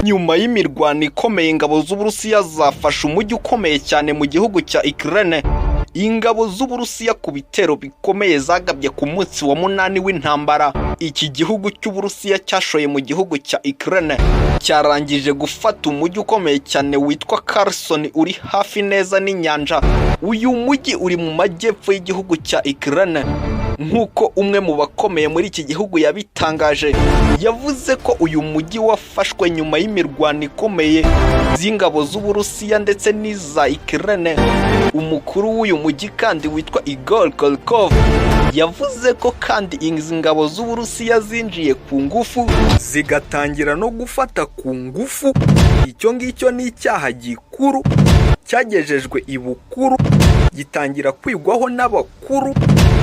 Nyuma y'imirwano ikomeye, ingabo z'Uburusiya zafashe umujyi ukomeye cyane mu gihugu cya Ukraine. Ingabo z'Uburusiya ku bitero bikomeye zagabye ku munsi wa 8 w'intambara iki gihugu cy'Uburusiya cyashoye mu gihugu cya Ukraine, cyarangije gufata umujyi ukomeye cyane witwa Kherson, uri hafi neza n'inyanja. Uyu mujyi uri mu majyepfo y'igihugu cya Ukraine. Nk'uko umwe mu bakomeye muri iki gihugu yabitangaje, yavuze ko uyu mujyi wafashwe nyuma y'imirwano ikomeye z'ingabo z'Uburusiya ndetse n'iza Ukraine. Umukuru w'uyu mujyi kandi witwa Igor Kolkov yavuze ko kandi izi ngabo z'Uburusiya zinjiye ku ngufu, zigatangira no gufata ku ngufu. Icyo ngicyo ni icyaha gikuru cyagejejwe ibukuru, gitangira kwigwaho n'abakuru.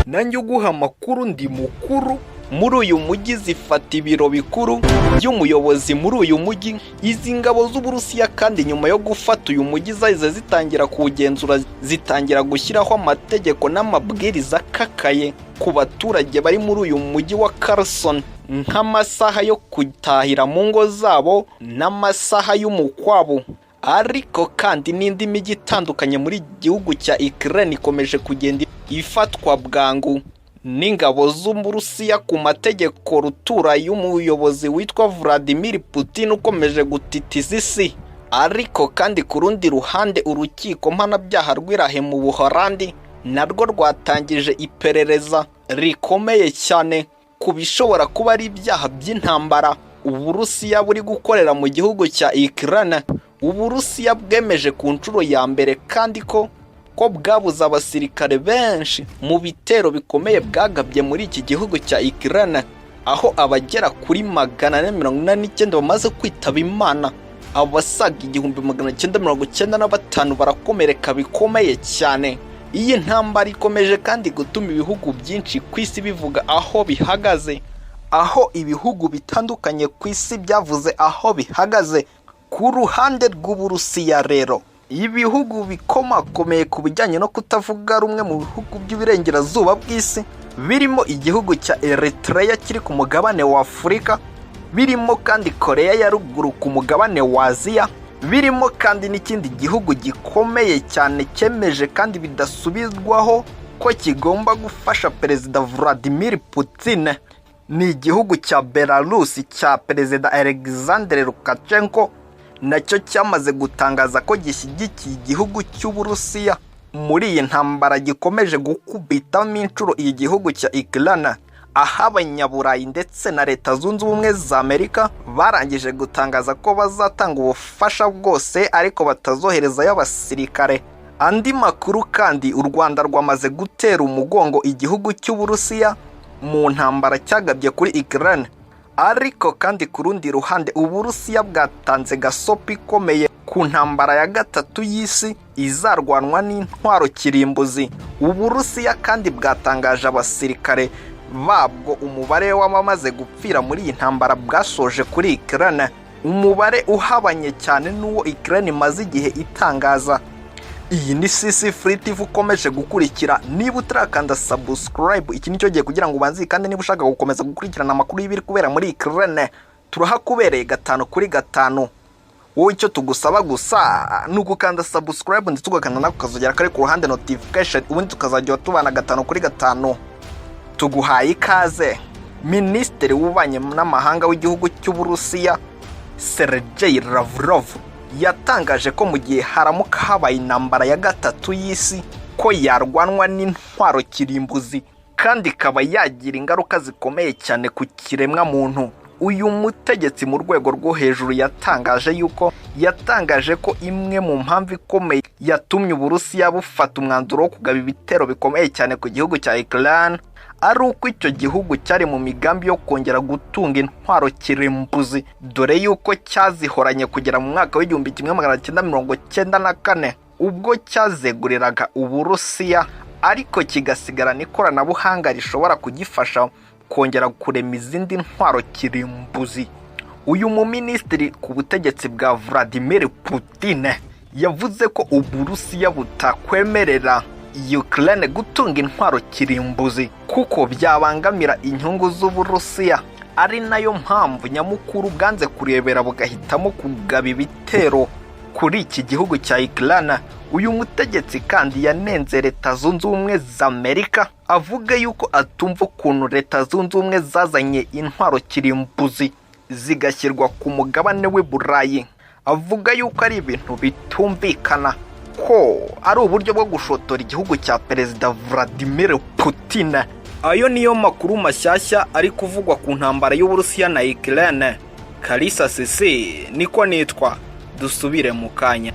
Nanjye uguha amakuru ndi mukuru muri uyu mujyi. Zifata ibiro bikuru by'umuyobozi muri uyu mujyi. Izi ngabo z'Uburusiya kandi nyuma yo gufata uyu mujyi zahise zitangira kuwugenzura, zitangira gushyiraho amategeko n'amabwiriza akakaye ku baturage bari muri uyu mujyi wa Kherson, nk'amasaha yo gutahira mu ngo zabo n'amasaha y'umukwabu. Ariko kandi n'indi mijyi itandukanye muri gihugu cya Ukraine ikomeje kugenda ifatwa bwangu n'ingabo z'Uburusiya ku mategeko rutura y'umuyobozi witwa Vladimir Putin ukomeje gutitiza isi. Ariko kandi ku rundi ruhande, urukiko mpanabyaha rw'i La Haye mu Buholandi narwo rwatangije iperereza rikomeye cyane ku bishobora kuba ari ibyaha by'intambara Uburusiya buri gukorera mu gihugu cya Ukraine. Uburusiya bwemeje ku nshuro ya mbere kandi ko bwabuze abasirikare benshi mu bitero bikomeye bwagabye muri iki gihugu cya Ukraine, aho abagera kuri 489 bamaze kwitaba Imana, abasaga 1995 barakomereka bikomeye cyane. Iyi ntambara ikomeje kandi gutuma ibihugu byinshi ku isi bivuga aho bihagaze, aho ibihugu bitandukanye ku isi byavuze aho bihagaze ku ruhande rw'Uburusiya. Rero ibihugu bikomakomeye ku bijyanye no kutavuga rumwe mu bihugu by'iburengerazuba bw'isi, birimo igihugu cya Eritrea kiri ku mugabane wa Afurika, birimo kandi Korea ya Ruguru ku mugabane wa Aziya, birimo kandi n'ikindi gihugu gikomeye cyane cyemeje kandi bidasubirwaho ko kigomba gufasha Perezida Vladimir Putin, ni igihugu cya Belarus cya Perezida Alexander Lukashenko, nacyo cyamaze gutangaza ko gishyigikiye igihugu cy'Uburusiya muri iyi ntambara gikomeje gukubitamo inshuro iyi gihugu cya Ukraine, aho Abanyaburayi ndetse na Leta Zunze Ubumwe za Amerika barangije gutangaza ko bazatanga ubufasha bwose ariko batazoherezayo abasirikare. Andi makuru kandi, u Rwanda rwamaze gutera umugongo igihugu cy'Uburusiya mu ntambara cyagabye kuri Ukraine. Ariko kandi ku rundi ruhande, Uburusiya bwatanze gasopo ikomeye ku ntambara ya gatatu y'isi izarwanwa n'intwaro kirimbuzi. Uburusiya kandi bwatangaje abasirikare babwo, umubare w'abamaze gupfira muri iyi ntambara bwasoje kuri Ukraine, umubare uhabanye cyane n'uwo Ukraine imaze igihe itangaza. Iyi ni CC Free TV ukomeje gukurikira. Niba utarakanda subscribe, iki nicyo gihe kugira ngo ubanze. Kandi niba ushaka gukomeza gukurikirana amakuru y'ibiri kubera muri Ukraine, turahakubereye gatanu kuri gatanu. Wowe icyo tugusaba gusa ni ugukanda subscribe ndetse ugakanda nako kazogera kari ku ruhande, notification, ubundi tukazajya tubana gatanu kuri gatanu. Tuguhaye ikaze. Minisitiri w'ububanyi n'amahanga w'igihugu cy'Uburusiya, Sergei Lavrov, yatangaje ko mu gihe haramuka habaye intambara ya gatatu y'isi, ko yarwanwa n'intwaro kirimbuzi kandi ikaba yagira ingaruka zikomeye cyane ku kiremwamuntu. Uyu mutegetsi mu rwego rwo hejuru yatangaje ko imwe mu mpamvu ikomeye yatumye Uburusiya bufata umwanzuro wo kugaba ibitero bikomeye cyane ku gihugu cya Ukraine ari uko icyo gihugu cyari mu migambi yo kongera gutunga intwaro kirimbuzi, dore yuko cyazihoranye kugera mu mwaka w'1994 ubwo cyazeguriraga Uburusiya, ariko kigasigarana ikoranabuhanga rishobora kugifasha kongera kurema izindi ntwaro kirimbuzi. Uyu muminisitiri ku butegetsi bwa Vladimir Putin yavuze ko Uburusiya butakwemerera Ukraine gutunga intwaro kirimbuzi kuko byabangamira inyungu z'Uburusiya. Ari nayo mpamvu nyamukuru bwanze kurebera, bugahitamo kugaba ibitero kuri iki gihugu cya Ukraine. Uyu mutegetsi kandi yanenze Leta Zunze Ubumwe za Amerika, avuga yuko atumva ukuntu Leta Zunze Ubumwe zazanye intwaro kirimbuzi zigashyirwa ku mugabane w'i Burayi. Avuga yuko ari ibintu bitumvikana, ko ari uburyo bwo gushotora igihugu cya Perezida Vladimir Putin. Ayo niyo makuru mashyashya ari kuvugwa ku ntambara y'Uburusiya na Ukraine. Kalisa Sisi niko nitwa, dusubire mu kanya.